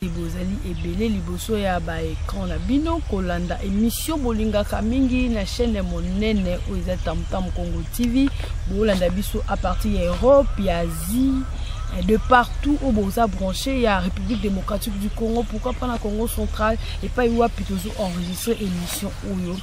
Bozali ebele liboso ya ba ecran na bino kolanda emission bolingaka mingi na chaîne ya monene oyo eza Tamtam Congo TV. Bolanda biso à partir ya Europe, ya Asie, de partout oyo boza branché ya République démocratique du Congo, pourquoi pas na Congo central epai wapi tozo enregistrer émission oyo.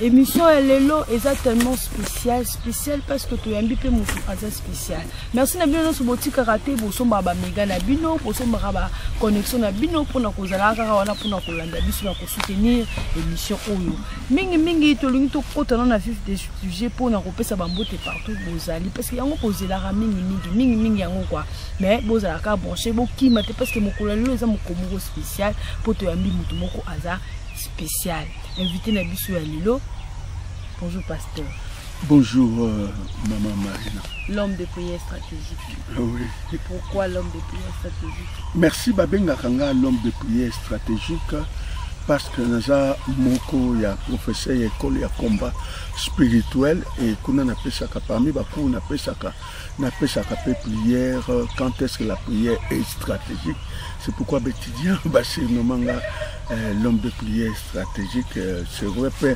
Émission ya lelo eza tellement spécial, spécial parce que toyambi mpe motu aza spécial. Merci na bino nyonso botikaka te, bosombaka bamega na bino, bosombaka baconnexion na bino mpona kozala kaka wana mpona kolanda biso na kosoutenir émission oyo. Mingimingi tolingi tokɔta na vif de sujet mpona kopesa bambote partout bozali, parce que yango bozelaka mingimingi mingimingi yango quoi. Mais bozalaka branché, bokima te, parce que mokolo ya lelo eza mokolo moko spécial mpo toyambi motu moko aza spécial. Invité na biso ya lelo. Bonjour pasteur. Bonjour maman Marina. L'homme de prière stratégique. Oui. Pourquoi l'homme de prière stratégique? Merci, babengaka nga l'homme de prière stratégique parce que naza moko ya professeur ya école ya combat spirituel et kuna napesaka parmi bacours napesaka pe prière, quand est-ce que la prière est stratégique. C'est pourquoi baétudiant basurnommanga nga l'homme de prière stratégique. C'est vrai pe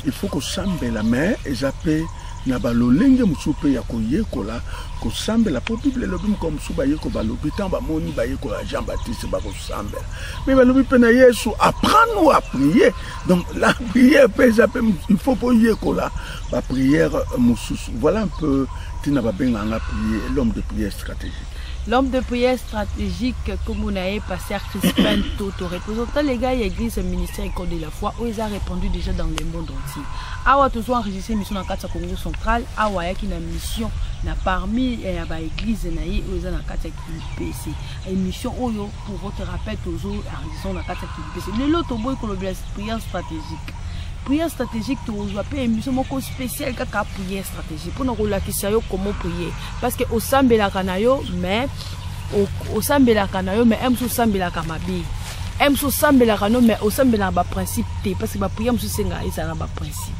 il faut kosambela, mais eza pe na balolenge mosusu mpe ya koyekola kosambela, mpo Bible elobi mokolo mosusu bayeko balobi ntango bamoni bayekola Jean Baptiste bakosambela, mais balobi mpe na Yesu: "Apprends-nous à prier." Donc la prière mpe eza mpe il faut mpo yekola baprière mosusu. Voilà un peu ntina babenganga prier l'homme de prière stratégique. L'homme de prière stratégique, comme on a pasteur Crispin Toto, représentant les gars église ministère École de la foi, où ils ont répondu déjà dans le monde entier. Awa tozo enregistré mission dans kati Congo central, awa yaki na mission na parmi ya ba église na ye oyo eza na kati ya Kimpese. Émission oyo, pour votre rappel, tozo enregistré na kati ya Kimpese. Lelo toboyi kolobela prière stratégique. Prière stratégique, tozwa mpe émission moko spéciale kaka prière stratégique mpona kolakisa yo comment prier, parce que osambelaka na yo, mais osambelaka na yo, mais mosusu osambelaka mabe, mosusu osambelaka no, mais osambelaka baprincipe te, parce que baprière mosusu esengaka ezala na baprincipe.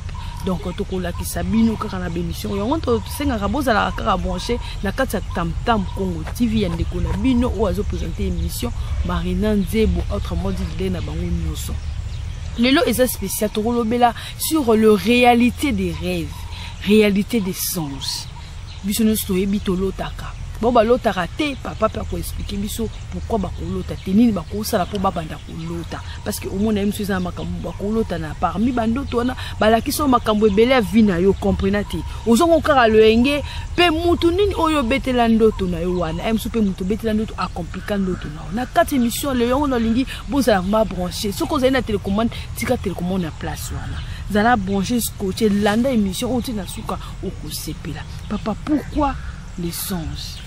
Donc tokolakisa bino kaka na bémission yango. Tosengaka bozalaka kaka branché na kati ya Tamtam Congo TV ya ndeko na bino oyo azoprésente émission, Marina Nzebo, autrement dit leader na bango nyonso. Lelo eza spécial, tokolobela sur le réalité des rêves, réalité des songes. Biso nyonso toyebi tolotaka. Bao balotaka te, papa mpe akoexpliquer biso pourquoi bakolota te, nini bakosala mpo babanda kolota, parce que omona ye mosu eza na makambo bakolota na parmi bandoto wana balakisi oyo makambo ebele ya vie na yo comprena te. Ozongo kaka loyenge mpe mutu nini oyo obetela ndoto na yo wana, ye mosu mpe mutu obetela ndoto acomplika ndoto na yo. Na kati émission lelo yango nalingi bozala vraiment branché. Soki ozali na télécommande, tika télécommande na place wana, zala branché, scotché, landa émission oyo ti na suka, okosepela. Papa, pourquoi les songes?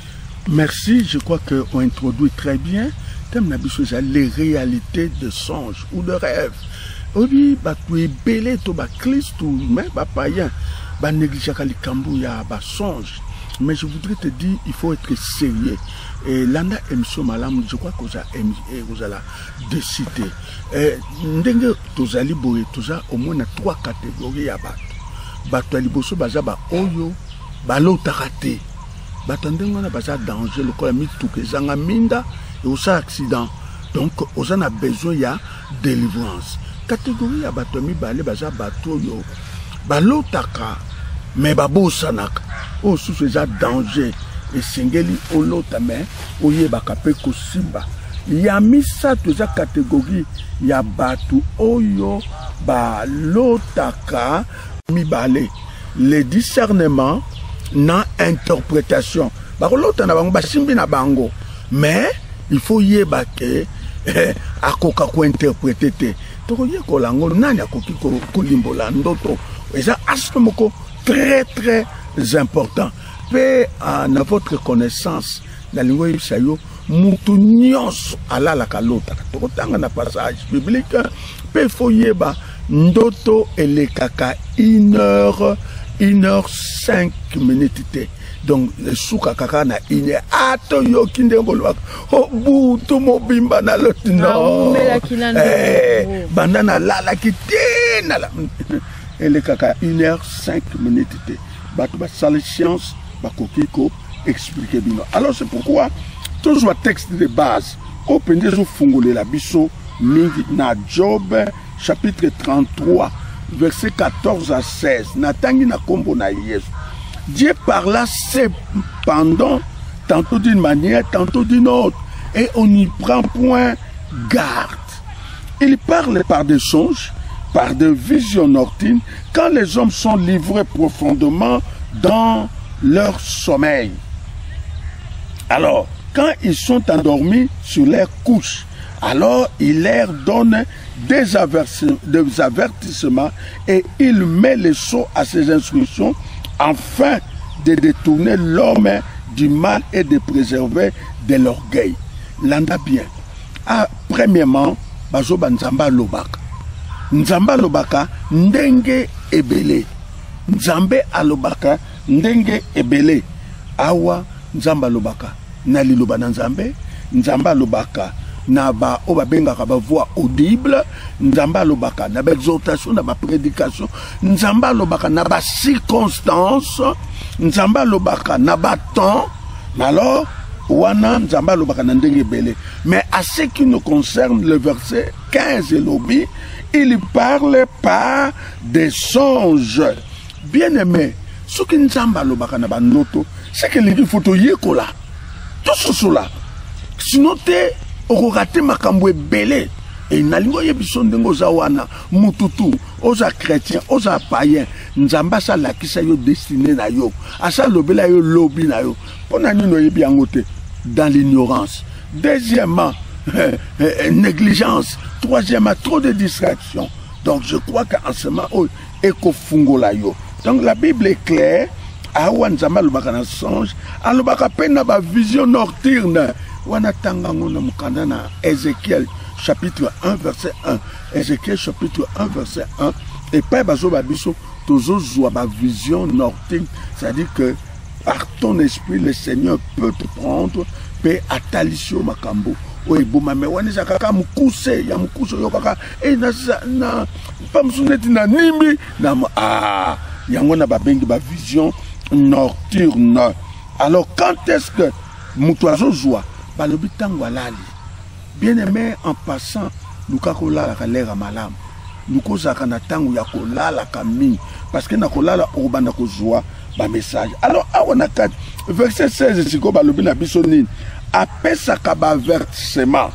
Merci, je crois qu'on introduit très bien. Thème na biso eza les réalités de songe ou de rêve. Oyebi, bato ebele to bakristu mais bapayen banégligeaka likambo ya basonge, mais je voudrais te dire, il faut être sérieux et landa émission malamu. Je crois kozala déçu te. Ndenge tozali boye, toza au moins na trois catégories ya bato. Bato ya liboso baza baoyo balotaka te. Bato ya ndenge wana baza danger lokola mituka ezanga minda, ekosala accident. Donc oza na besoin ya délivrance. Catégorie ya bato ya mibale baza bato oyo balotaka mais babosanaka. Oyo susu eza danger. Esengeli olota mais oyebaka mpe kosimba. Ya misato eza catégorie ya bato oyo balotaka mibale, le discernement na interprétation. Bakolota na bango, basimbi na bango, mais il faut yeba ke akoka kointerpréter te. Tokoyekola yango, nani akoki kolimbola ndoto. Eza aspect moko très très important. Mpe na votre connaissance, nalingi oyebisa yo, mutu nyonso alalaka alotaka. Tokotanga na passage biblique mpe faut yeba ndoto elekaka une heure, 1h05 te. Donc esukaka kaka na une heure. Ata oyoki ndenge bolobaka butu mobimba naloti, non, banda nalalaki te, elekaka 1h05 te. Bato basala science bakoki ko expliquer bino. Alors c'est pourquoi tozwa texte de base. Oyo mpenza ezofungolela biso mingi na Job chapitre 33 verset 14 à 16. Natangi na kombo na Yesu. Dieu parla cependant tantôt d'une manière, tantôt d'une autre, et on n'y prend point garde. Il parle par des songes, par des visions nocturnes, quand les hommes sont livrés profondément dans leur sommeil. Alors, quand ils sont endormis sur leur couche, alors il leur donne des avertissements et il met les sceaux à ses instructions afin de détourner l'homme du mal et de préserver de l'orgueil. Landa bien. Ah, premièrement, bazoba Nzambe alobaka. Nzambe alobaka ndenge ebele. Nzambe alobaka ndenge ebele. Awa Nzambe alobaka na liloba na Nzambe, Nzambe alobaka na ba oyo babengaka ba voix audible, Nzambe alobaka na ba exhortation, na ba prédication, Nzambe alobaka na ba circonstances, Nzambe alobaka na ba temps. Mais alors wana Nzambe alobaka na ndenge ebele. Mais à ce qui nous concerne, le verset 15 elobi, il parle par des songes. Bien-aimé, soki Nzambe alobaka na bandoto, c'est que elingi fo toyekola, tososola, sinon te okorate makambo ebele. E nalingi oyebi so ndenge oza wana, mututu oza chrétien, oza païen, Nzambe asalakisa yo destinée na yo, asalobela yo lobi na yo. Mpo na nini oyebi yango te? Dans l'ignorance. Deuxièmement, négligence. Troisièmement, trop de distraction. Donc je crois qu'en ce moment oyo ekofungola yo. Donc la Bible est claire. Awa Nzambe alobaka na songe, alobaka mpe na bavision nocturne. Wana tanga yango na mokanda na Ézéchiel chapitre 1 verset 1. Ézéchiel chapitre 1 verset 1, epai bazoba biso tozozwa bavision nocturne, c'est-à-dire que par ton esprit le Seigneur peut te prendre mpe atalisi yo makambo oyo ebomame. Wana eza kaka mokuse ya mokuse oyo kaka e na pa mosusu neti na nimbi na yango na babengi bavision nocturne. Alors quand est-ce que moto azozwa? Balobi ntango alali. Bien aimé, en passant, luka kolalaka lere malamu, luka ozalaka na ntango ya kolalaka mingi, parce que na kolala okobanda kozwa bamessage. Alors awa na kati verset 16 sikoyo balobi na biso nini? Apesaka baavertissement,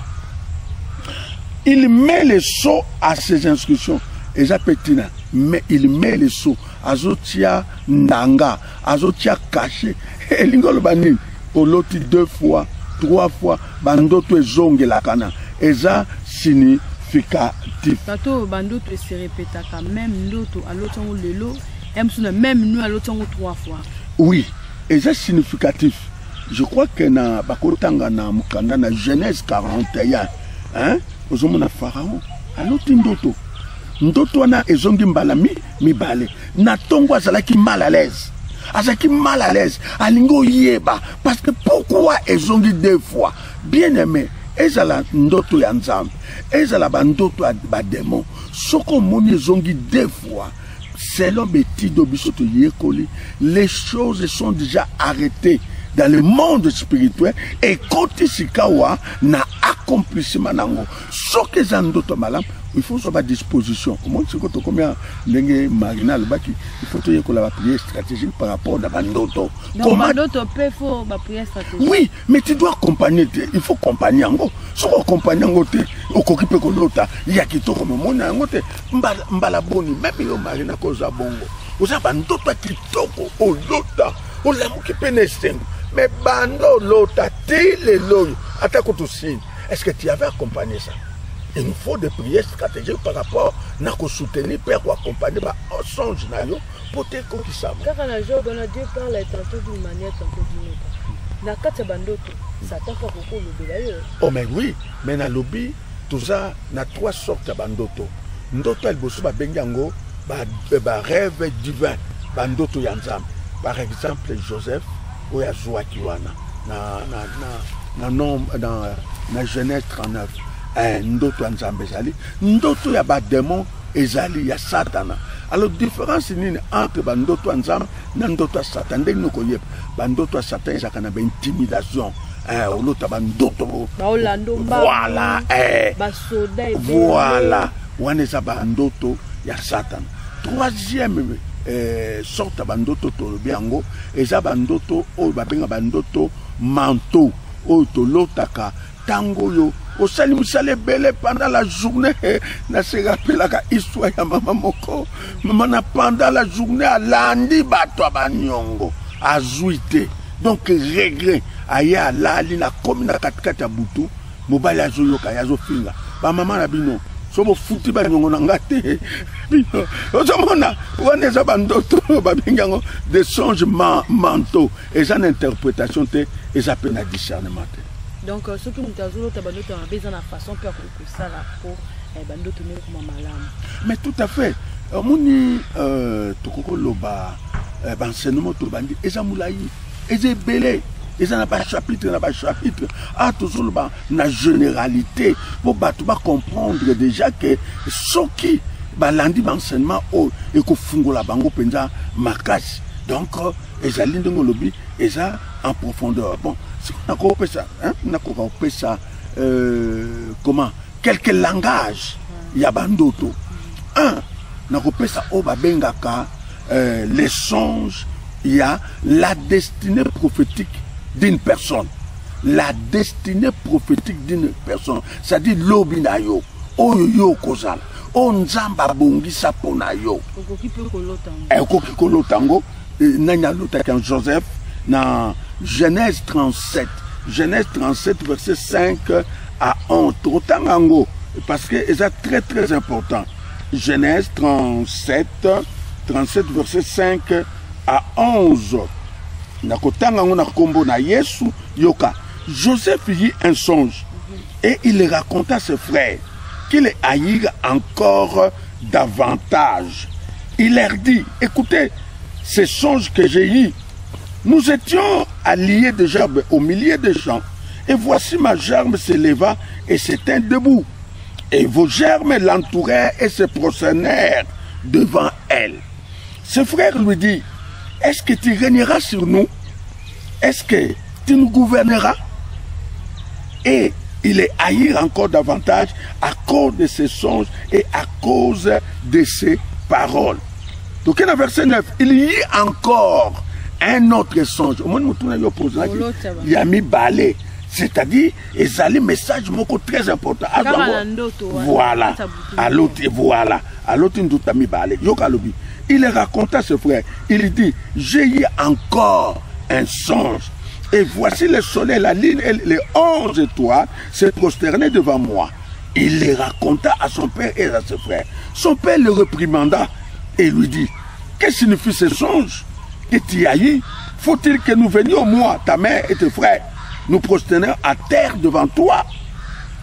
il met les sceaux à ses instructions. Eza mpe ntina, mais il met les sceaux, azotia ndanga, azotia cachet. Elingi oloba nini? Oloti deux fois, trois fois, bandoto ezongelaka na eza significatif. Bato bandoto eserepetaka, même ndoto aloti yango lelo, ya mosusu na même nuit aloti yango trois fois. Oui, eza significatif. Je crois que na bakotanga na mokanda na Genèse 41, hein? Ozomona Pharaon aloti ndoto, ndoto wana ezongi mbala mibale. Na ntongo azalaki mal à l'aise, azalaki mal à l'aise, alingi oyeba parce que pourquoi ezongi deux fois. Bien aimé, ezala ndoto ya Nzambe, ezala bandoto ya badémon, soki omoni ezongi deux fois, selon betido biso toyekoli, les choses sont déjà arrêtées dans le monde spirituel, ekoti sikawa na accomplissement nango. Soki eza ndoto malamu, il faut ozwa badisposition. Omoni sikoyo tokomi ndenge Marina alobaki, il faut toyekola baprière stratégique par rapport na bandoto. Bandoto mpe faut baprière stratégique. Oui, mais tu dois accompagner te, il faut accompagner yango. Soki oaccompagne yango te, okoki mpe kolota ya kitoko, momona yango te. Mbala boni même yo Marina kozwa bongo, oza bandoto ya kitoko, olota, olamuki mpe na esengo, mais banda olota ti lelo oyo ata kutu signe. Est ce que tu avais accompagné ça? Il nous faut des prières stratégiques par rapport na kosoutenir mpe koaccompagner basonge na yo po te ekokisama. Kaka na Job wana, Dieu parle tantôt d'une manière, tantôt d'une autre. Na kati ya bandoto, Satan mpo akoki olobela yo. Oh mais oui, mais nalobi toza na trois sortes ya bandoto. Ndoto ya liboso babengi yango barêve divin, bandoto ya Nzambe. Par exemple Joseph oyo azwaki wana na, na, na, na Genèse 39, ndoto ya Nzambe ezali, ndoto ya badémon ezali ya Satana. Alors différence nini entre bandoto ya Nzambe na ndoto ya Satan? Ndenge nini okoyeba? Bandoto ya Satan ezalaka na baintimidation. Olota bandoto, voilà, voilà, wana eza bandoto ya Satana. Troisième sorte ya bandoto tolobi yango, eza bandoto oyo babenga bandoto manteau, oyo tolotaka ntango oyo osali mosala ebele pendant la journée. Nase rappelaka histoire ya mama moko, mama na pendant la journée alandi bato ya baniongo, azwi te, donc regret, aye alali, nakomi na katikati ya butu, mobali azoyoka ye azofinga bamama na bino: so bofuti baniongo na nga te, bino ozomona. Wana eza bandoto babengi yango des songes mentaux. Eza na interprétation te, eza mpe na discernement te. Donc soki moto azolota bandoto ya mabe, eza na façon mpe akoki kosala po bandoto ne ekoma malamu? Mais tout à fait. Omoni, tokoki koloba baenseignement tolobandi eza molai, eza ebele, eza na bachapitre na bachapitre. Ah, tozoloba na généralité mpo bato bacomprendre déjà ke soki balandi baenseignement oyo, ekofungola bango mpenza makasi. Donc ezali ndenge olobi, eza en profondeur. Bon, sikoyo nakopesa, nakoka kopesa comment, quelques langages ya bandoto. Un, nakopesa oyo babengaka les songes ya la destinée prophétique d'une personne. La destinée prophétique d'une personne, c'est-à-dire lobi na yo, oyo yo okozala, oyo Nzambe abongisa mpo na yo. Okoki mpe kolota yango? Okoki kolota yango. Nani alotaki? Ya Joseph, na Genèse 37, Genèse 37 verset 5 à 11. Tokotanga yango parce que eza très très important. Genèse 37, 37 verset 5 à 11, nakotanga yango na nkombo na Yesu. Yoka: Joseph eut un songe et il raconta à ses frères, qui les haïrent encore davantage. Il leur dit: écoutez ce songe que j'ai eu. Nous étions à lier des gerbes au milieu des champs, et voici, ma gerbe s'éleva et se tint debout, et vos gerbes l'entourèrent et se prosternèrent devant elle. Ses frères lui dit: est-ce que tu régneras sur nous? Est-ce que tu nous gouverneras? Et ils les haïrent encore davantage à cause de ses songes et à cause de ses paroles. Donc, dans verset 9, il y eut encore un autre songe. Au moment où il y a mis balai. C'est-à-dire, ezali message moko très important. Voilà. À l'autre, voilà. À l'autre, mis balai. Yoka alobi. Il raconta à ses frères. Il dit: j'ai eu encore un songe. Et voici, le soleil, la lune et les 11 étoiles se prosternaient devant moi. Il les raconta à son père et à ses frères. Son père le réprimanda et lui dit: que signifie ce songe que tu as eu? Faut-il que nous venions, moi, ta mère et tes frères, nous prosterner à terre devant toi?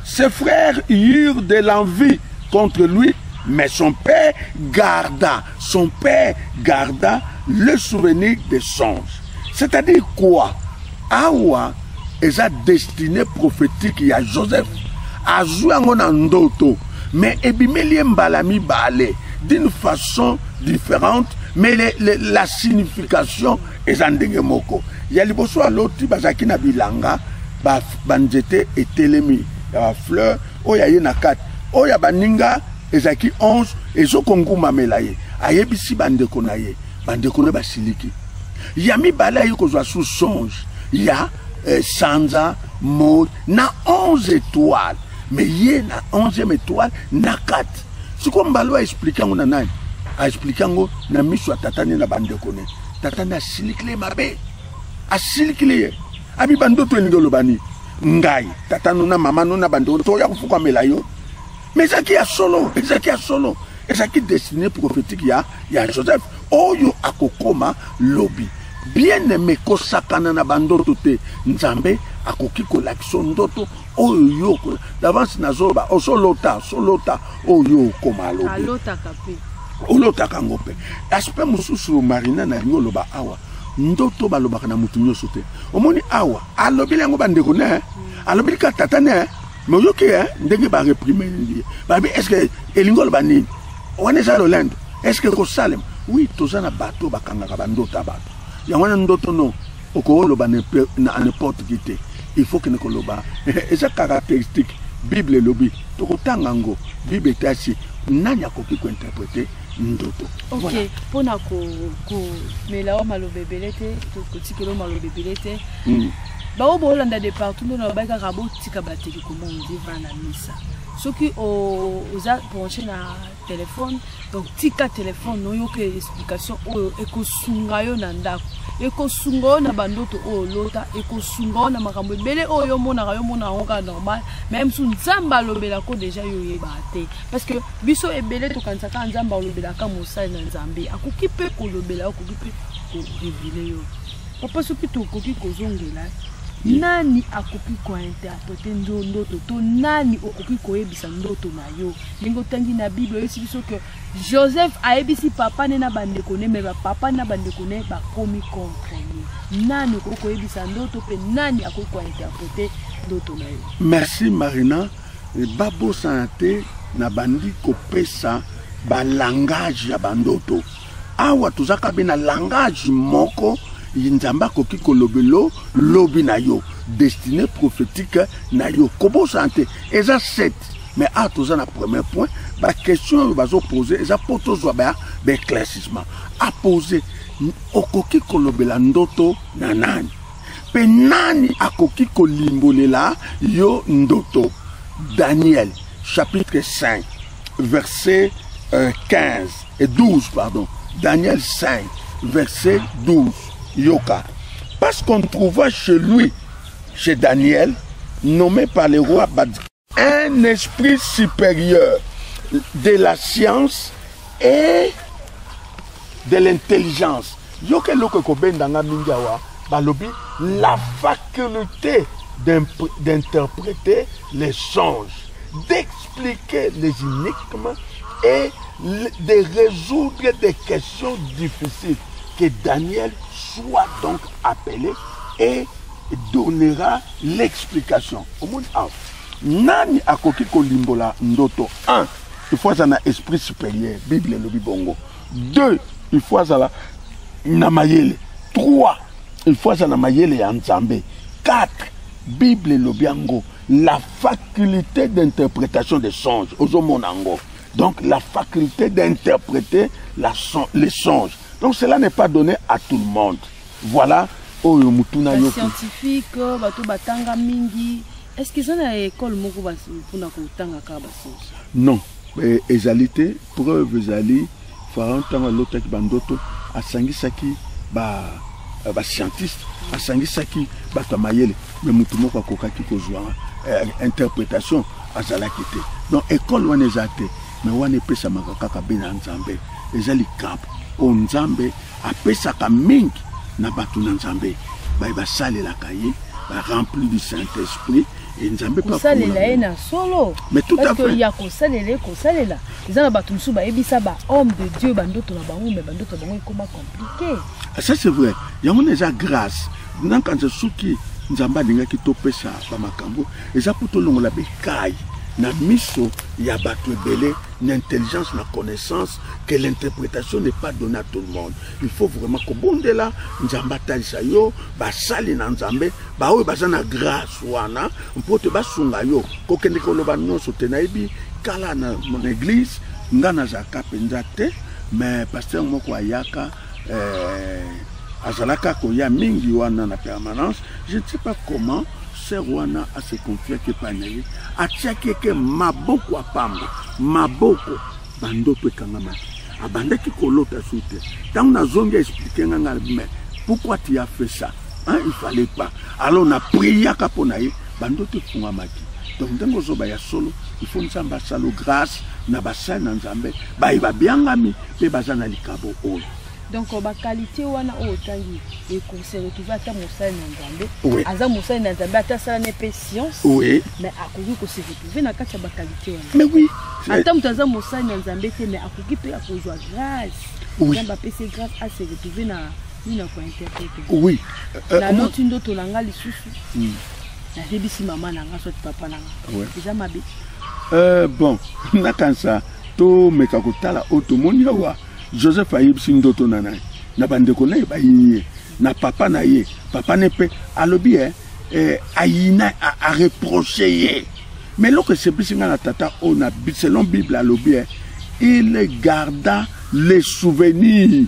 Ses frères eurent de l'envie contre lui, mais son père garda le souvenir des songes. C'est-à-dire quoi? Awa eza destinée prophétique ya Joseph. Azwi yango na ndoto, mais ebimeli ye mbala mibale d'une façon différente, mais la signification eza ndenge moko. Ya liboso, aloti bazalaki na bilanga, banzete etelemi ya bafleur, oyo aye na kati, oyo ya baninga ezalaki 11, ezokongumamela ye. Ayebisi bandeko na ye, bandeko na ye basiliki. Ya mibale, aye kozwa su songe ya sanza, moi na 11 étoile, mais ye na 11e étoile na kati. Sikoyo mbala oyo aexpliquer yango na nani? Aexpliquer yango na miso ya tata ne na bandeko ne. Tata ne asilikili ye mabe, asilikili ye, abi: bandoto elingi oloba nini? Ngai tata no na mama no na bandeko toya kofukamela yo? Mais ezalaki ya solo, ezalaki ya solo, ezalaki destinée prophétique ya Joseph oyo akokoma lobi. Bien aimé, kosakana na bandoto te. Nzambe akoki kolakisa ndoto oyo yo d'avance. Nazoloba, osolota, solota oyo okoma lobi. Alotaka mpe. Olotaka yango mpe. Aspect mosusu, Marina, nalingi oloba awa: ndoto balobaka na motu nyonso te. Omoni awa, alobeli yango bandeko ne, alobeli kaka tata ne, mais oyoki ndenge baréprimer ye, babi: est ce que elingi oloba nini wana? Eza lolendo, est ce que kosalema? Oui, toza na bato bakangaka bandoto ya bato. Yango wana, ndoto no okoloba na n'importe qui te. Il faut kende koloba, eza caractéristique. Bible elobi, tokotanga yango. Bible etasi nani akoki kointerprete ndoto. Ok, mpona komela wa maloba ebele te, kotikela maloba ebele te. Bao bolanda de partout, nde nalobaki kaka botika batelecommande vra na misa. Soki oza branché na telefone, donc tika telefone, oyoka explication oyo ekosunga yo na ndako, ekosunga yo na bandoto oyo olota, ekosunga yo na makambo ebele oyo yo omonaka, yo omonaka yango kaka normal, mais mosu Nzambe alobelako deja, yo oyebaka te. Parce que biso ebele tokanisaka Nzambe alobelaka mosali na Nzambe. Akoki mpe kolobela yo, akoki mpe korévéler yo. Papa, soki tokoki kozongela, nani akoki kointerprete ndoto to nani okoki koyebisa ndoto na yo? Ndenge otangi na Bible, oyebisi biso ke Joseph ayebisi papa ne na bandeko ne, me bapapa na bandeko ne bakomi contre ye. Nani okoki koyebisa ndoto mpe nani akoki kointerprete ndoto na yo? Merci Marina. Babosana te, na bandi kopesa balangage ya bandoto. Awa tozaka be na langage moko. Nzambe akoki kolobelo lobi na yo, destinée prophétique na yo. Kobosana te, eza 7, mais awa toza na premier point. Baquestion oyo bazopose eza mpo tozwa baéclaircissement. Apose: okoki kolobela ndoto na nani mpe nani akoki kolimbolela yo ndoto? Daniel chapitre 5 verset 15 et 12, pardon, Daniel 5 verset 12. Yoka: parce qu'on trouva chez lui, chez Daniel, nommé par le roi Bad, un esprit supérieur de la science et de l'intelligence. Yoka eloko ekobendanga mingi awa. Balobi la faculté d'interpréter les songes, d'expliquer les énigmes et de résoudre des questions difficiles. Que Daniel soit donc appelé et donnera l'explication. Omoni awa, nani akoki kolimbola ndoto? 1, il faut aza na esprit supérieur, Bible elobi bongo. 2, il faut azala na mayele. 3, il faut aza na mayele ya Nzambe. 4, Bible elobi yango, la faculté d'interprétation des songes. Ozomona yango, donc la faculté d'interpréter les songes. Donc cela n'est pas donné à tout le monde. Voilà oyo mutuna yo. Scientifique, bato batanga mingi, est ce que eza na école moko mpona kotanga kaka basonge? Non, ezali te. Preuve ezali Pharaon, ntango alotaki bandoto, asangisaki bascientiste, asangisaki bato ya mayele, mais motu moko akokaki kozwa interprétation azalaki te. Donc école wana eza te, mais wana epesamaka kaka be na Nzambe. Eza likambo oyo Nzambe apesaka mingi na bato na Nzambe baye basalelaka ye, barempli du Saint-Esprit, e Nzambe. Kosalela ye na solo. Mais tout à fait. Ya kosalela ye, kosalela eza na bato mosusu bayebisa bahomme de Dieu bandoto na bango, mais bandoto na bango ekoma compliqué. Ça c'est vrai, yango na eza grâce. Nakanisa soki Nzambe alingaki topesa bamakambo, eza mpo tolongola bekai na miso ya bato ebele na intelligence, na connaissance, que l'interprétation n'est pas donnée à tout le monde. Il faut vraiment kobondela Nzambe atalisa yo basali na Nzambe baoyo baza na grâce wana mpo te basunga yo. Kokende koloba nyonso te. Nayebi kala na mon église, nga nazalaka mpenza te, mais pasteur moko ayaka, azalaka koya mingi wana na permanence. Je ne sais pas comment sœur wana ase confiaki epai na ye, atiaki eke maboko apamba maboko, bandoto ekangamaki, abandaki kolota su te. Ntango nazongi, expliquer nga nga: "Mais pourquoi tu as fait ça, hein? Il fallait pas." Alors na priaka mpo na ye, bandoto efungamaki. Donc ndenge ozoba ya solo, il faut Nzambe asala grâce na basali na Nzambe baye babiangami mpe baza na likabo oyo. Donc baqualité wana oyo otangi ekose retrouve ata mosali na Nzambe aza mosali na Nzambe, ata asala ne mpe science, mais akoki kose retrouve na kati ya baqualité wana? Mais oui. Ata moto aza mosali na Nzambe te, mais akoki mpe akozwa grâce, Nzambe apesi grâce, ase retrouve na nini, na kointerprete? Oui. Naloti ndoto na nga lisusu, nayebisi mama na nga soit papa na nga, eza mabe? Bon, nakanisa tomeka kotala oyo tomoni awa. Joseph ayebisi ndoto na nani? Na bandeko na ye, bayini ye. Na papa na ye, papa ne mpe alobi e eh, ayina areproche ye. Mais eloko esepelisi ngai na tata oyo, na selon Bible alobi, eh, il garda les souvenirs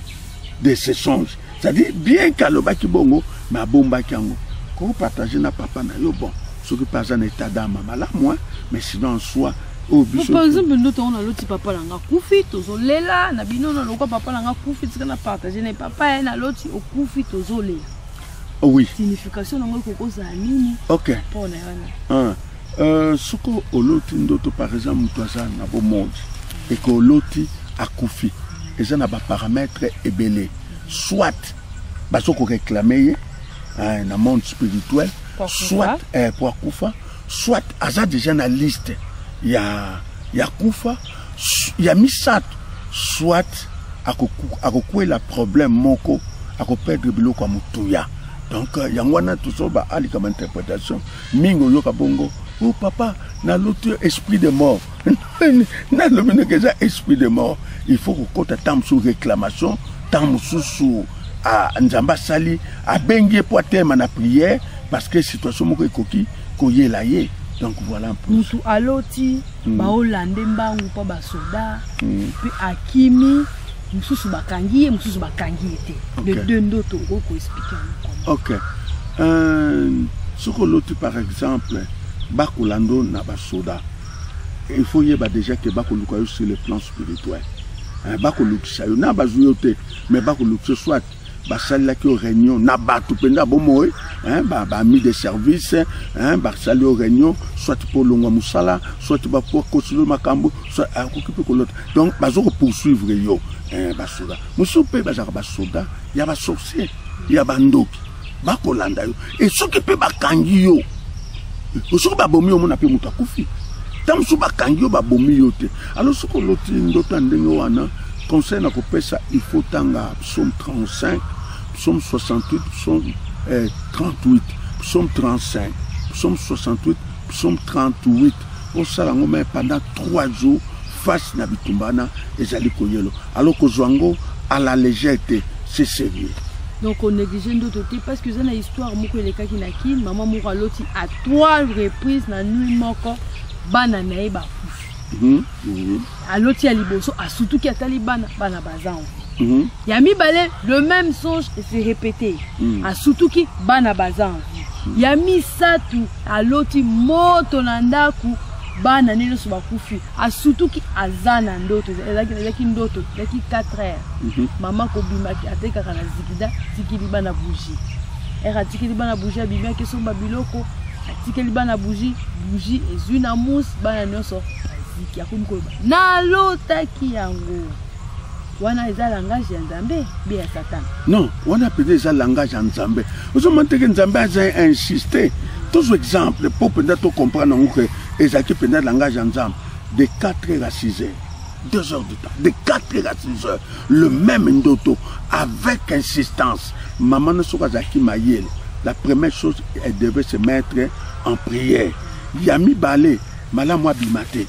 de ses songes. C'est-à-dire, bien qu'alobaki bongo, mais abombaki yango. Kopartage na papa na yo, bon, soki mpe aza na état d'âme malamu, hein, mais sinon en soi oyo biso. Par exemple, ndoto yango, naloti papa na nga akufi, tozolela na bino. Na lokwa papa na nga akufi, tika na partage na ye: "Papa ye, naloti okufi, tozolela." Signification nango ekoki kozala nini? Mpona wana. Ah. Soki oloti ndoto, par exemple, moto aza na bomoi, eke oloti akufi, eza na baparamètre ebele. Soit bazo koréclame ye, hein, na monde spirituel, soit po akufa, soit aza déjà na liste ya kufa. Ya misato, soit akokwela problème moko, akoperdre biloko ya motuya. Donc yango wana tozoba alika bainterprétation mingi. Oyoka bongo: "O oh, papa, naloti esprit de mort." Nalobi ndenge eza esprit de mort, il faut kokota ntango mosusu réclamation, ntango mosusu Nzambe asali, abengi ye mpo atema na prière, parce que situation moko ekoki koyela ye. Donc voilà un peu. Mutu aloti baolande mbangu mpo basoda, mpe akimi, mosusu bakangi ye, mosusu bakangi ye te. Les deux ndoto, okoki koexpliquer yango comment? Ok, soki oloti, par exemple, bakolanda na basoda, il faut yeba déjà ke bakoluka yo sur le plan spirituel. Bakolukisa yo na bazwi yo te, mais bakolukisa yo, soit basalelaki yo réunion na bato mpenza bomoi, baami de service, basali yo réunion, soit mpo olongwa mosala, soit bakosila yo makambo, soit akoki mpe kolota. Donc baza kopoursuivre yo. Basoda mosusu mpe bazalaka basoda ya basorcier, ya bandoki, bakolanda yo. E soki mpe bakangi yo, soki babomi yo, omona mpe moto akufi. Ntango mosusu bakangi yo, babomi yo te. Alors soki oloti ndoto ya ndenge wana, conseil na kopesa, il faut tanga psaume 35, psaume 68, psaume 38, psaume 35, psaume 68, psaume 38. Osala yango mais pendant 3 jours, face na bitumba wana ezali koyelo. Alors kozwa yango à la légère te, c'est sérieux. Donc onéglige ndoto te, parce que eza na histoire moko elekaki na Kine. Mama moko aloti à trois reprises na nuit moko bana na ye bakufi. Aloti ya liboso, asutuki, atali bana, bana baza en vie. Ya mibale, le même songe ese répété, asutuki, bana baza en vie. Ya misato, aloti moto na ndako, bana ne nyonso bakufi, asutuki, aza na ndoto. Ezalaki ndoto, ezalaki 4 heures. Mama kobimaki, atekaka na zikida, atikeli bana bougie. Ere atikeli bana bougie, abimi, akesomba biloko, atikeli bana bougie, bougie ezwi na mousse, bana nyonso baziki. Akomi koloba: "Nalotaki yango." Wana eza langage ya Nzambe be ya Satana? Non, wana mpenza eza langage ya Nzambe. Ozomona teke Nzambe aza insiste. Tozwa exemple mpo mpenza tocomprendre yango ke ezalaki mpenza langage ya Nzambe. De 4 heures à 6 heures, 2 heures du temps, de 4 heures à 6 heures, le même ndoto avec insistance. Mama na soki azalaki mayele, la première chose, elle devait se mettre en prière. Ya mibale, malamu abima te,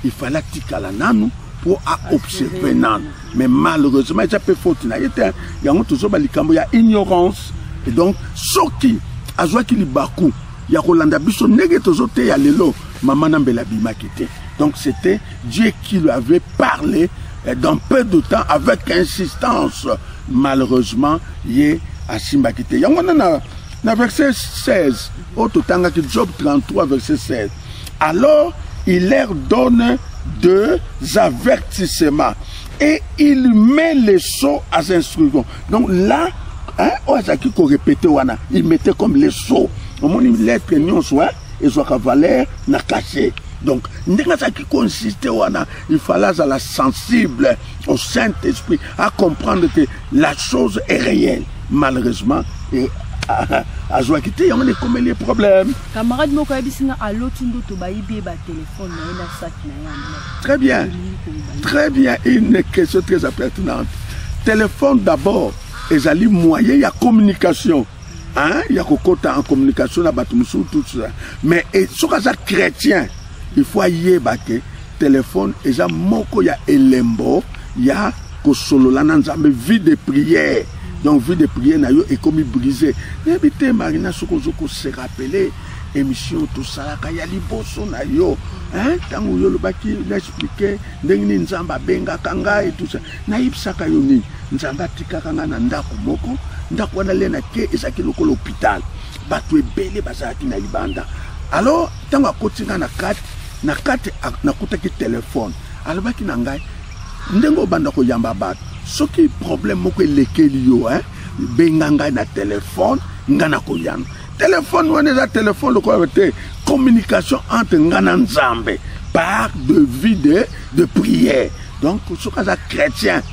il fallait atikala nanu mpo aobserve nanu. Mais malheureusement, eza mpe faute na ye te. Yango tozoba likambo ya ignorance. Et donc soki azwaki libaku ya kolanda biso ndenge tozoteya lelo, mama na mbela abimaki te. Donc c'était Dieu qui lui avait parlé dans peu de temps avec insistance. Malheureusement, ye asimbaki te. Yango wana na verset 16 oyo totangaki, Job 33 verset 16, alors il leur donne deux avertissements et il met les sceaux à instructions. Donc là, hein, oyo azalaki korépéter wana, il mettait comme les sceaux. Omoni lettre nyonso, hein, ezwaka valeur na cachet. Donc ndenge azalaki koinsiste wana, il fallait azala sensible au Saint-Esprit, à comprendre que la chose est réelle. Malheureusement, azwaki te. Yango ekomeli problème. Camarade moko ayebisi nga aloti ndoto bayibi ye batelefone na ye na saki na ye ya. Très bien, très bien, une question très pertinente. Téléphone d'abord ezali moyen ya communication, hein, ya kokota en communication na bato mosusu, tout ça. Mais soki aza chrétien, il faut ayeba ke téléphone eza moko ya elembo ya kosolola na Nzambe, vie de prière. Donc vie de prière na yo ekomi brisé. Nayebi te, Marina, soki ozo kose rappeler émission tosalaka ya liboso na yo, ntango yo olobaki na expliquer ndenge nini Nzambe abengaka ngai, tout ça. Nayebisaka yo nini? Nzambe atikaka ngai na ndako moko. Ndako wana le na ke ezalaki lokola hôpital, bato ebele bazalaki na libanda. Alors ntango akoti ngai na kati, nakutaki telefone. Alobaki na ngai: "Ndenge obanda koyamba bato, soki problème moko elekeli yo, hein, benga ngai na telefone, ngai nakoyamba." Telefone wana eza telefone lokola te, communication entre ngai na Nzambe par de vie de prière. Donc soki aza chrétien,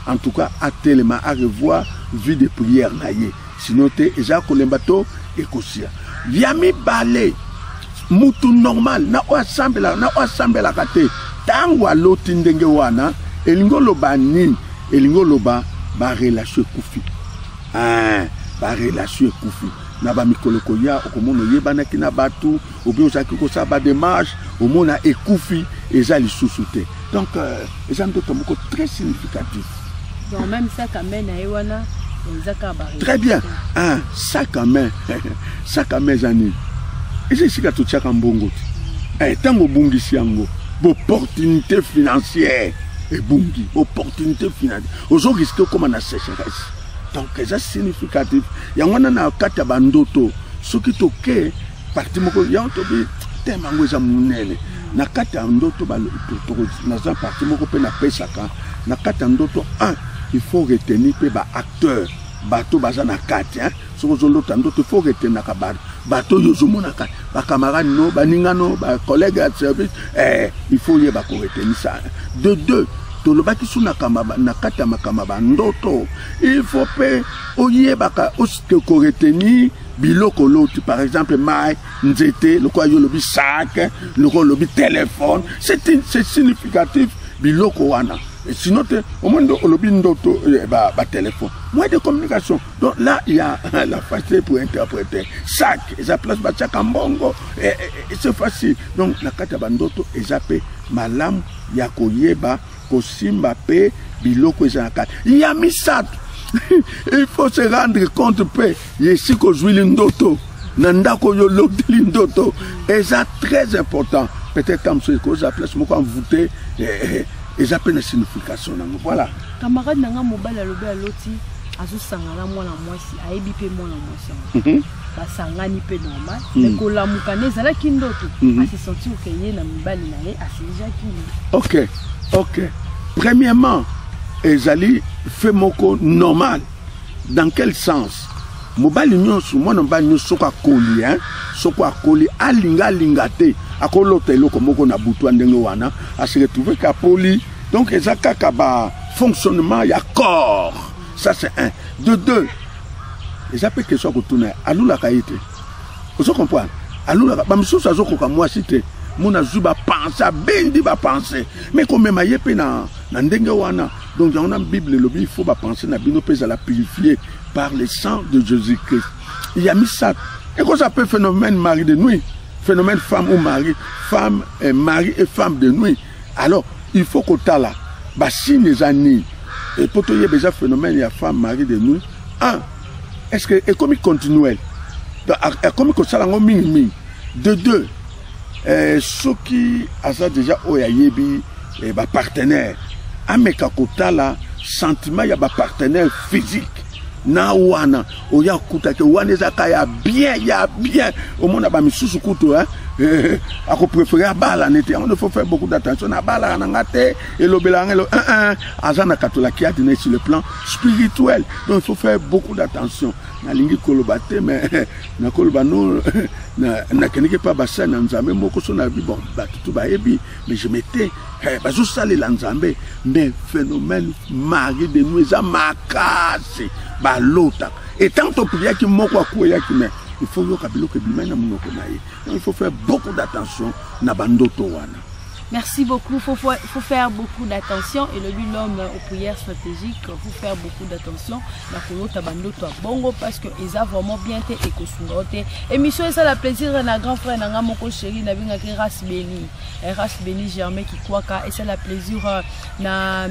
en tout cas atelema, arevoir vie de prière na ye, sinon te eza kolemba to ekosia. Ya mibale, mutu normal na oyo asambelaka, na oyo asambelaka te, ntango aloti ndenge wana, elingi oloba nini? Elingi oloba barelation ekufi. Barelation ekufi. Na bamikolo koya, okomona oyebanaki na bato obi, ozalaki kosala badémarche, omona ekufi, eza lisusu te. Donc eza ndoto moko très significatif. Donc même sac à main na ye wana eza kaka ba Très bien. Sac à main, sac à main eza nini? Eza esika totiaka mbongo te. Ntango obungisi yango, opportunité financière ebungi, opportunité financière, ozorisquer okóma na sécheresse. Donc eza significatif. Yango wana na kati ya bandoto, soki toke partie moko, yango tobi thème yango eza monene. Na kati ya ndoto, naza partie moko mpe napesaka na kati ya ndoto. 1, il faut retenir mpe baacteur, bato baza na kati. Soki ozolota ndoto, il faut retenaka bato, bato oyo ozomonaka, bacamarade no, baninga no, bacollègue ya service. Il faut oyeba koretenir ça. De deux, tolobaki su na kati ya makambo ya bandoto, il faut mpe oyebaka koretenir biloko oloti, par exemple mai, nzete, lokola yo olobi sac, lokola olobi téléphone. C'est significatif, biloko wana. Sinon te, omoni nde olobi ndoto batéléphone, moyen de communication. Donc là, il y a la facilité pour interpréter. Sac eza place batiaka mbongo, c'est facile. Donc na kati ya bandoto, eza mpe malamu ya koyeba kosimba mpe biloko eza na kati. Ya misato, il faut se rendre compte mpe esika ozwili ndoto, na ndako oyo oloteli ndoto. Eza très important. Peut-être ta mosusu ekozala place moko envoûté, eza mpe na signification nango. Voilà. Camarade na nga mobali alobi aloti azosangana mwana mwasi, ayebi mpe mwana mwasi yango, basangani mpe normal, mais kolamuka nde ezalaki ndoto, ase sentir ke ye na mibali na ye asejaki. Ok, premièrement, ezali fait moko normal. Dans quel sens? Mobali nyonso, mwana mobali nyonso, soki akoli, hein, soki akoli, alinga alinga te, akolota eloko moko na butu ya ndenge wana, ase retrouve ke apoli. Donc eza kaka ba fonctionnement ya corps. Ça, c'est un. De deux, eza mpe question ya kotuna ye, alulaka ye te. Ozo comprendre? Alulaka bamisusu, azokoka mwasi te, mona azwi bapensées, abendi bapensées, mais komema ye mpe na ndenge wana. Donc yango na Bible elobi, il faut bapensées na bino mpe ezala purifié par le sang de Jésus Christ. Ya misato, ekozala mpe phénomène mari de nuit, phénomène femme ou mari, femme, mari et femme de nuit. Alors il faut kotala basigne eza nini po toyeba eza phénomène ya femme, mari de nuit. Un, est ce que ekomi continuel? Donc ekomi kosala yango mingimingi. De deux, soki aza déjà oyo ayebi bapartenaire, ameka kotala sentiment ya bapartenaire physique na wana oyo akutaki wana, ezaka ya bien, ya bien. Omona bamisusu kutu, hein, akopréféré abala nete yango. Il faut faire beaucoup d'attention. Nabalaka na nga te, elobelaka nga elo aza na katolaki adi sur le plan spirituel. Donc il faut faire beaucoup d'attention. Nalingi koloba te, mais nakoloba no, nakendeki mpa basali na Nzambe moko so na bi, bon, bato tu bayebi, mais je m'étais bazosalela Nzambe, mais phénomène mari de nuit eza makasi, balotaka. Et tant topriaki, moko akweyaki, mais il faut yoka biloko ebimai na monoko na ye. Donc il faut faire beaucoup d'attention na bandoto wana. Merci beaucoup. Faut faire beaucoup d'attention. Et le lui, l'homme aux prières stratégiques, faut faire beaucoup d'attention. Na kolota bandoto bongo parce que eza vraiment bien te et kosunga te. Émission eza la plaisir na grand frère na nga moko chéri na binga ki Ras Beni. Ras Beni Germain qui kwaka et c'est la plaisir na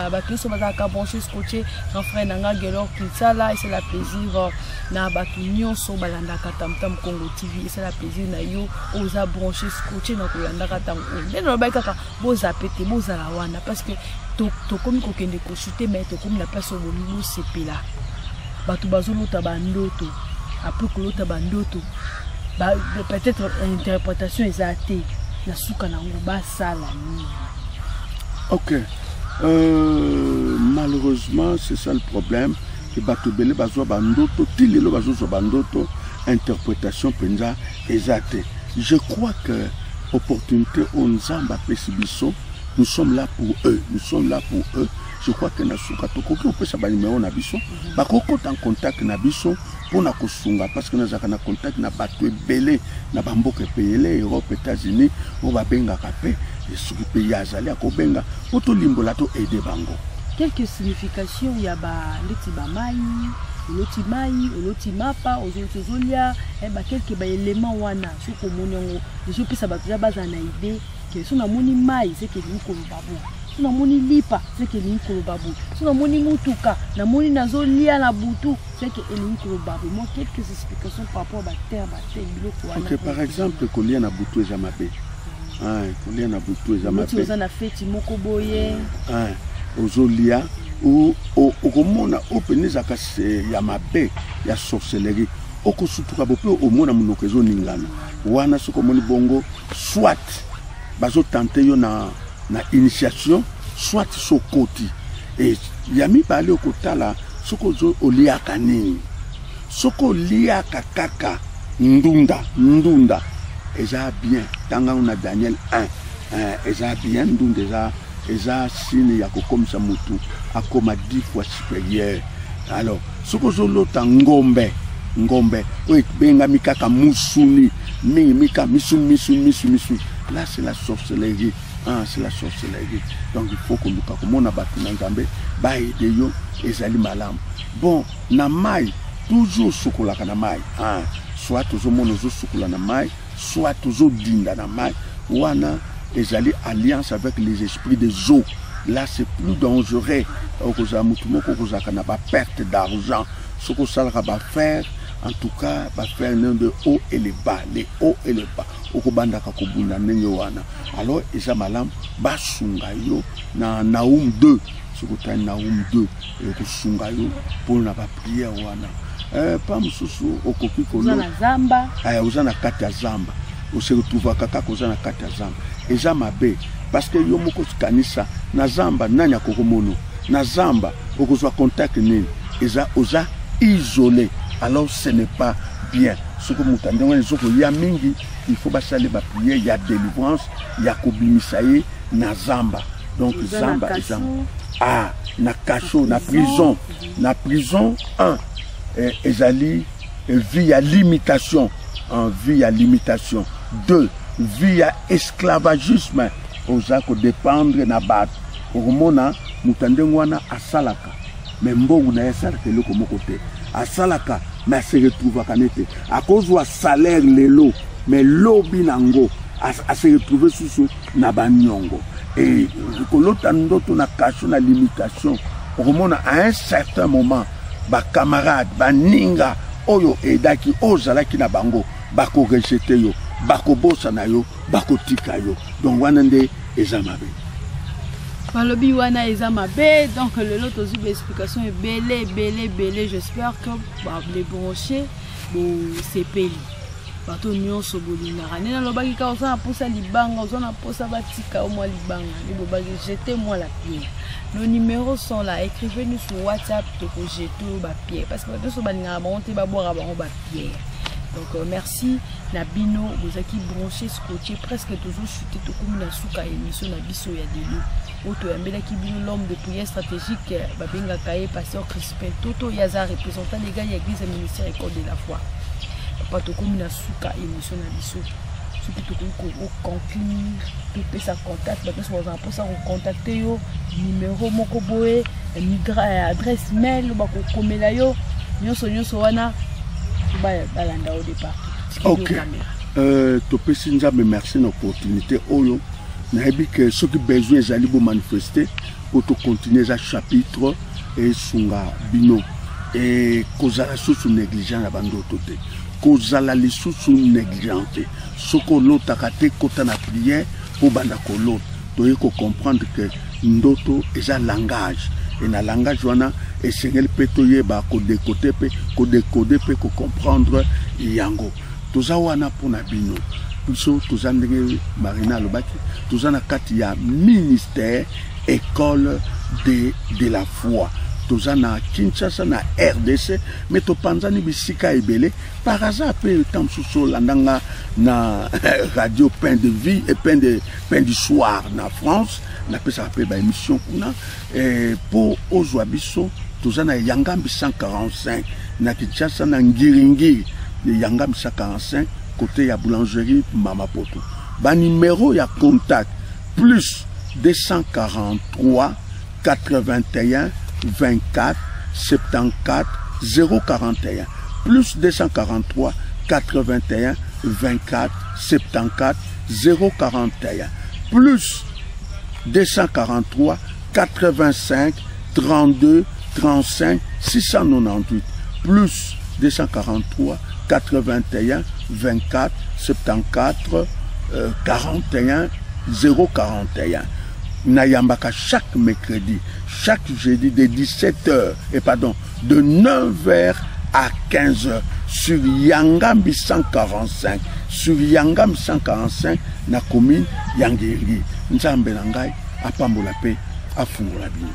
bato nyonso bazalaka branché scotché grand frère na nga Gelor Kinsala et c'est la plaisir na bato nyonso balandaka Tam Tam Congo TV et c'est la plaisir na yo oza branché scotché na kolandaka ntango oyo nde nalobaki kaka bozape te, bozala wana parce que tokomi kokende kochuter, mais tokomi na place oyo bolingi bosepela. Bato bazolota bandoto, après kolota bandoto ba, peut-être interprétation eza te, na suka nango basala nini? Ok, malheureusement, c'est ça le problème, ke bato ebele bazwa bandoto, ti lelo bazozwa bandoto, interprétation mpenza eza te. Je crois que opportunité oyo Nzambe apesi biso, nous sommes là pour eux, nous sommes là pour eux. Je crois que na suka tokoki kopesa banimero na biso, bakokota en contact na biso mpona kosunga, parce que nazalaka na contact na bato ebele na bamboka ebele, Europe, États-Unis, oyo babengaka mpe. Soki mpe ye azali, akobenga mpo tolimbola, to aider bango. Quelques significations ya ba ndeti bamai, oloti mai, oloti mapa, ozoloti, ozolia baquelques baélément wana. Soki omoni yango deja, opesa bato deja bazala na idée ke so namoni mai, seke elingi koloba bo, so namoni lipa, seke elingi koloba bo, so namoni mutuka, namoni nazolia na butu, seke elingi koloba bo. Mwa quelques explications par rapport baterre baterre biloko wana. Ok, par exemple, kolia na butu eza mabe. Ah, kolia na butu eza oloti mabe. Oza na feti moko boye. Ah, ozolia, okomona oyo pene ezalaka ya mabe, ya sorcellerie. Okosutuka bo mpe omona monoko ezoningana wana. Soki omoni bongo, soit bazotenter yo na initiation, soit sokoti e ya mibale, okotala soki oliaka nini. Soki oliaka kaka ndunda, ndunda eza bien. Ntango na Daniel 1, eza bien. Ndunda eza signe ya kokomisa motu akoma 10 fois supérieur. Alors soki ozolota ngombe, ngombe oyo ebengami kaka musuni mingi, mika misu misu misu misu, là c'est la sorcellerie. Ah, c'est la sorcellerie. Donc il faut koluka komona bato na Nzambe baaider yo, ezali malamu. Bon, na mai, toujours osukolaka na mai. Ah, soit ozomona ozosukola na mai, soit ozodinda na mai, wana ezali alliance avec les esprits des eaux. Là c'est plus dangereux. Okozala motu moko okozalaka na baperte d'argent. Soki osalaka baaffaire, en tout cas baaffaire nde de haut et les bas, les hauts et les bas, okobandaka kobunda ndenge wana. Alors eza malamu basunga yo na Naum 2. Soki otali Naum 2, ekosunga yo mpona baprière wana. Pa mosusu okoki oza na zamba. Oza na kati ya zamba, ose retrouvaka kaka oza na kati ya zamba, eza mabe, parce que yo moko kanisa, na zamba nani akokomona? Na zamba okozwa contact nini? Eza oza isolé, alors ce n'est pas bien. Soki moto ndenge wana ezokoya mingi, il faut basala baprière ya délivrance, ya kobimisa ye na zamba. Donc zamba eza, ah, na cachot, na prison. Na prison, 1 ezali vie ya limitation, en vie ya limitation. 2, vie ya esclavagisme, oza kodépendre na bato. Okomona moto ya ndenge wana asalaka, mais mbongo na ye asalaka eloko moko te. Asalaka, mais ase retrouvaka nete akozwa salaire lelo, mais lobi nango ase retrouve susu na baniongo. E kolota ndoto na cachot, na limitation, okomona à un certain moment bacamarade, baninga oyo edaki, oyo ozalaki na bango, bakorejeter yo, bakobosana yo, bakotika yo. Donc wana nde eza mabe. Balobi wana eza mabe. Donc lelo tozwi baexplication ebele ebele ebele. J'espère que les branchés bosepeli. Bato nyonso bolingaka nde nalobaki kaka, oza na mposa libanga, oza na mposa batika yo mwa libanga, nde bobaki jete moi la pierre. Nos numéros sont là, écrivez-nous sur WhatsApp, tokojeter oyo bapierre, parce que bato nyonso balingaka bango te babwaka bango bapierre. Donc merci na bino bozalaki branché, scotché presque. Tozochute, tokomi na suka ya émission na biso ya lelo oyo toyambelaki bino l'homme de prière stratégique, babengaka ye pasteur Crispin Toto. Ye aza représentant légal ya église ya ministère École de la Foi. Papa, tokomi na suka émission na biso. Soki tokoki koconclure, topesa contact, bato nyonso bazala mposa kocontacte yo, numero moko boye, adresse mail bakokomela yo, nyonso nyonso wana balanda yo de partout. Ok, topesi Nzambe merci na opportunité oyo. Nayebi ke soki besoin ezali, bomanifeste po tocontinue. Eza chapitre esunga bino. E kozala susu négligent na bandoto te, kozala lisusu négligent te. Soki olotaka te, kota na prière mpo banda kolota. Toye kocomprendre ke ndoto eza langage, e na langage wana esengeli mpe toyeba kodécoder mpe kodécoder mpe kocomprendre yango. Toza wana mpona bino. Biso toza, ndenge Marina alobaki, toza na kati ya ministère École de la foi. Toza na Kinshasa, na RDC, mais topanzani bisika ebele. Par hasard mpe, ntango mosusu olandanga na radio Pain de vie et Pain du soir na France. Napesaka mpe baémission kuna. Mpo ozwa biso, toza na Yangambi 145 na Kinshasa, na Ngiringiri, Yangambi 145, côté ya boulangerie Mama Poto. Banimero ya contact: plus 243 81 24 74 041, plus 243 81 24 74 041, plus 243 85 32 35 698, plus 243 81 24 74 41 041. Nayambaka chaque mercredi, chaque jeudi de 17h, et pardon, de 9h à 15h sur Yangambi 145, sur Yangambi 145 na commune ya Ngiri. Nzambe na ngai apambola mpe afungola bino.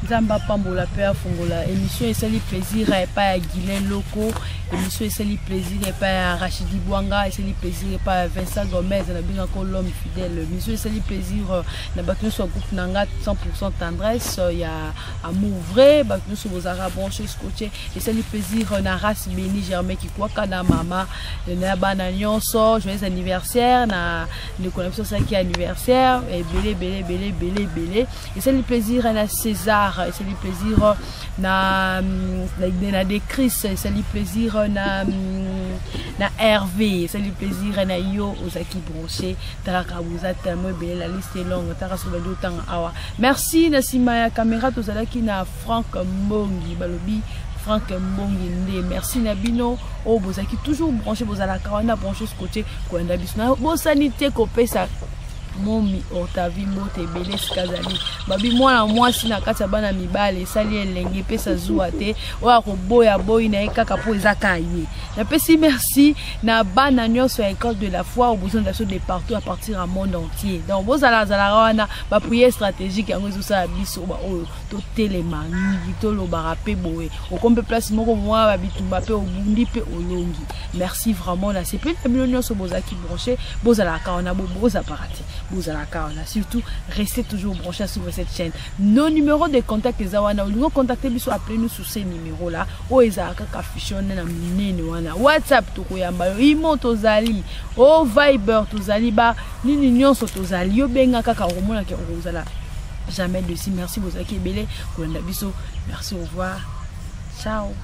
Nzambe apambola mpe afungola. Émission esali plaisir epai ya Guilin Loko, émission esali plaisir epai ya Rachidi Bwanga, esali plaisir epai ya Vincent Gomez na bengako l'homme fidèle. Émission esali plaisir na bato nyonso ya groupe na nga 100 tendresse ya amour vrai. Bato nyonso bozalaka branché, scotché. Esali plaisir na race béni Germain Kikwaka, na mama na bana nyonso. Joyeux anniversaire na ndeko na biso asalaki anniversaire. Ebele, ebele, ebele, ebele, ebele. Esali plaisir na César, esali plaisir na Decris, esali plaisir na Hervé, esali plaisir na yo ozalaki branché. Talaka, boza tellement ebele, la liste est longue. Taka soki bandi otanga awa. Merci. Na nsima ya caméra tozalaki na Frank Mbongi, balobi Frank Mbongi nde. Merci na bino oyo bozalaki toujours branché, bozalaka wana branché, scotché, kolanda biso. Na bosani te kopesa momi Ortavi mbote ebele esika azali. Babi mwana mwasi na kati ya bana mibale esali elenge, epesa zuwa te. Oyo akoboya boyi na ye kaka mpo eza kaka ye. Napesi merci na bana nyonso ya École de la foi oyo bozonda biso de partout, à partir ya monde entier. Donc bozalazalaka wana, baprière stratégique yango ezosala biso baoyo totelema mingi, tolobaka mpe boye. Okomi mpe place moko mwa babitumba mpe obundi mpe olongi. Merci vraiment, nasepeli na bino nyonso bozalaki branché. Bozalaka wana, bozapaka te, bozalaka wana. Surtout restez toujours branché sur cette chaîne. Nos numéros de contact eza wana. Olingi ocontacte biso, appelez nous sur ces numéros là oyo ezalaka kaka affiché wana na minene wana. WhatsApp tokoyamba yo, Imo tozali, o Viber tozali, ba nini nyonso tozali. Yo benga kaka, okomonaka okozala jamais dessus. Merci, bozalaki ebele kolanda biso. Merci, au revoir, ciao.